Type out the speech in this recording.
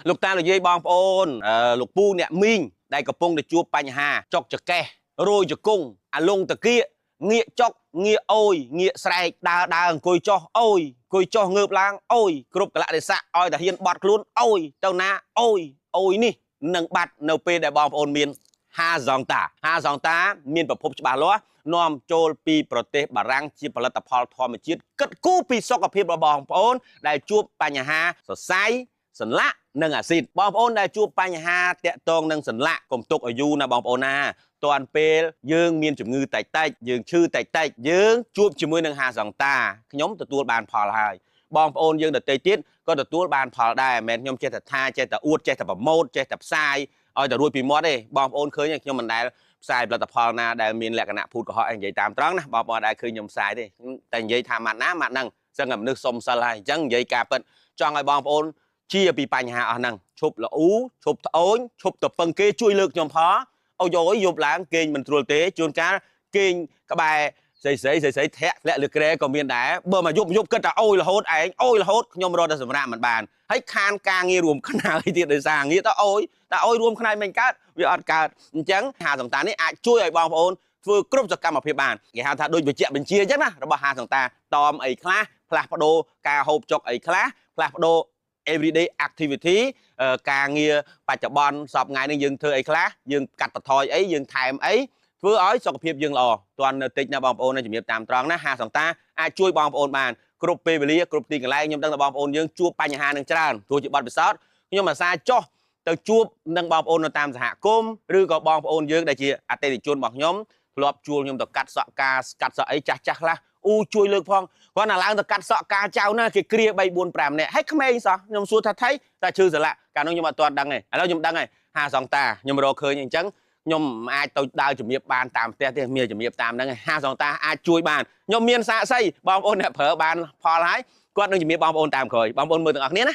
លោកតាលោកយាយបងប្អូនលោកពូអ្នកមីងដែលកំពុងតែជួបបញ្ហាចុកចកេះរយជង្គង់អាលងតាគៀកងាកចុកងាកអូយងាកស្រែកដើរដើរអង្គុយចុះអូយអង្គុយចុះងើបឡើងអូយគ្រប់កលៈទេសៈឲ្យតែហ៊ានបត់ខ្លួនអូយទៅណាអូយអូយនេះនឹងបាត់នៅពេលដែលបងប្អូនមានហាសងតាហាសងតាមានប្រភពច្បាស់លាស់នាំចូលពីប្រទេសបារាំងជាផលិតផលធម្មជាតិគិតគូរពីសុខភាពរបស់បងប្អូនដែលជួបបញ្ហាសរសៃសន្លាក់និងអាស៊ីតបងប្អូនដែលជួបបញ្ហាតាក់ទងនឹងសន្លាក់កុំទុកឲ្យយូរណាបងប្អូនណាតាន់ពេលយើងមានជំងឺតិចតិចយើងឈឺតិចតិចយើងជួបជាមួយនឹងហាសងតាខ្ញុំទទួលបានផលហើយបងប្អូនយើងដទៃទៀតក៏ទទួលបានផលដែរមិនមែនខ្ញុំចេះតែថាចេះតែអួតចេះតែប្រម៉ូទចេះតែផ្សាយឲ្យតែរួចពីមាត់ទេបងប្អូនឃើញខ្ញុំមិនដែលផ្សាយផលិតផលណាដែលមានលក្ខណៈភូតកុហកនិយាយតាមត្រង់ណាបងប្អូនដែលឃើញខ្ញុំផ្សាយទេតែនិយាយថាម៉ាត់ណាម៉ាត់ហ្នឹងសឹងតែមនុស្សសុំសិលហើយអញ្ចឹងនិយាយការពិតចង់ឲ្យបងប្អូនជាពីបញ្ហាអស់ហ្នឹងឈប់ល្អូឈប់ត្អូញឈប់ទៅពឹងគេជួយលើកខ្ញុំផងអូយយប់ឡើងគេងមិនត្រួលទេជួនកាលគេងក្បែរស្រីស្រីស្រីស្រីធាក់ធ្លាក់លើក្រែក៏មានដែរបើមកយប់យប់គិតថាអូយរហូតឯងអូយរហូតខ្ញុំរត់តែសម្រាប់មិនបានហើយខានការងាររួមខ្នើយទៀតដោយសារងារតអូយតែអូយរួមខ្នើយមិនកើតវាអត់កើតអញ្ចឹងហាសង្តានេះអាចជួយឲ្យបងប្អូនធ្វើគ្រប់សកម្មភាពបានគេហៅថាដូចវិជ្ជាបញ្ជាអញ្ចឹងណារបស់ហាសង្តាតមអីខ្លះផ្លាស់ប្ដូរការហូបចុកអីខ្លះផ្លាស់ប្ដូរ everyday activity ការងារបច្ចុប្បន្នសប្តាហ៍នេះយើងធ្វើអីខ្លះយើងកាត់បន្ថយអីយើងថែមអីធ្វើឲ្យសុខភាពយើងល្អទាន់នៅតិចណាបងប្អូនណាជំរាបតាមត្រង់ណាហាសង្តាអាចជួយបងប្អូនបានគ្រប់ពេលវេលាគ្រប់ទីកន្លែងខ្ញុំដឹងថាបងប្អូនយើងជួបបញ្ហានឹងច្រើនទោះជាបទពិសោធន៍ខ្ញុំអាសាចុះទៅជួបនឹងបងប្អូននៅតាមសហគមន៍ឬក៏បងប្អូនយើងដែលជាអតិថិជនរបស់ខ្ញុំធ្លាប់ជួលខ្ញុំទៅកាត់សក់ការកាត់សក់អីចាស់ចាស់ខ្លះអូជួយលើកផងគាត់ណាឡើងទៅកាត់សក់ការចៅណាគេគ្រា3 4 5នាក់ហើយក្មេងសោះខ្ញុំសួរថាថៃតែឈឺសន្លាក់កាលនោះខ្ញុំអត់ទាន់ដឹងទេឥឡូវខ្ញុំដឹងហើយហាសង្តាខ្ញុំរកឃើញអញ្ចឹងខ្ញុំអាចទៅដើរជំរាបបានតាមផ្ទះទេមានជំរាបតាមហ្នឹងហាសង្តាអាចជួយបានខ្ញុំមានសាកសីបងប្អូនអ្នកប្រើបានផលហើយគាត់នឹងជំរាបបងប្អូនតាមក្រោយបងប្អូនមើលទាំងអស់គ្នាណា